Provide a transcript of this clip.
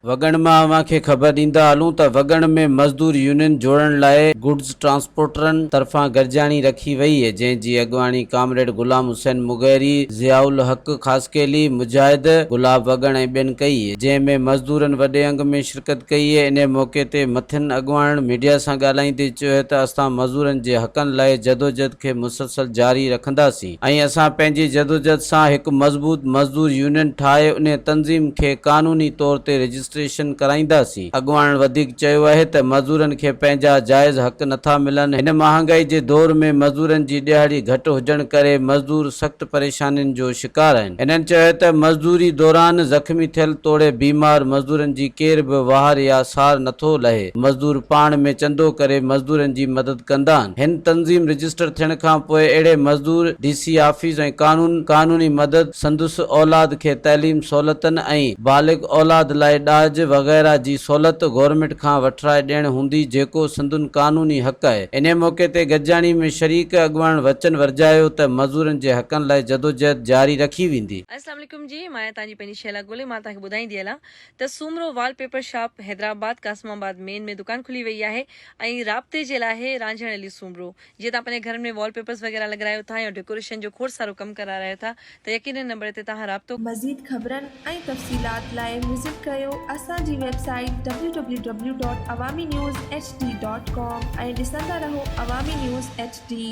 وڳڻ مان اوهان کي خبر ڏيندا هلون ته وڳڻ ۾ مزدور يونين جوڙڻ لاء گڊز ٽرانسپورٽرن طرفان گڏجاڻي رکي وئي جنهن جي اڳواڻي ڪامريڊ غلام حسين مغيري، ضياء الحق خاصخيلي، مجاهد، گلاب وڳڻ ۽ ٻين ڪئي جنهن ۾ مزدورن وڏي انگ ۾ شرڪت ڪئي انهي موقعي تي مٿين اڳواڻن ميڊيا سان ڳالهائيندي چيو ته اسان مزورن جي حقن لاء جدوجھد کي مسلسل جاري رکنداسين. ۽ اسان پنهنجي جدوجھد سان هڪ مضبوط مزدور يونين ٺاهي انهي تنظيم کي قانوني طور تي رجسٽريشن ڪرائينداسين. اڳواڻن وڌيڪ چيو اهي ته مزورن کي پنهنجا جائز حق نٿا ملن، هن مهانگائي جي دور ۾ مزورن جي ڏهاڙي گهٽ هجڻ ڪري مزدور سخت پريشانين جو شڪار آهن. هنن چيو ته مزدوري دوران زخمي ٿيل توڙي بيمار مزدورن جي ڪير به واهر يا سار نٿو لهي، مزدور پاڻ ۾ چندو ڪري مزدورن جي مدد ڪندا آهن. هن تنظيم رجسٽر ٿيڻ کان پوء اهڙي مزدور ڊي سي آفيس ۽ قانون قانوني مدد، سندس اولاد کي تعليم سھولتن ۽ بالغ اولاد لاء ڏاج وغيره جي سھولت گورنمينٽ کان وٺرائي ڏيڻ ھوندي جيڪو سندن قانوني حق آھي. انھي موقعي تي گڏجاڻي ۾ شريڪ اڳواڻن وچن ورجايو ته مزورن جي حقن لاء جدوجهد جاري رکي ويندي. اسلام عليڪم جي مان آهيان توهان جي پنهنجي شهلا گل ۽ مان توهان کي ٻڌائيندي هلان ته Soomro wallpaper shop Hyderabad Qasimabad main ۾ دڪان کلي وئي آهي ۽ رابطي جي لاء آهي رانجهڻ علي سومرو جيئن توهان پنهنجي گهرن ۾ وال پيپرز وغيره لڳرايو ٿا يا ڊيڪوريشن جو کوڙ سارو ڪم ڪرارايو ٿا ته يقينن نمبر تي توهان رابطو مزيد خبرن ۽ تفصيلات لاء وزٽ ڪريو اسان جي website W W W dot Awami news H D dot com ۽ ڏسندا رهو عوامي نيوز ايڇ ڊي.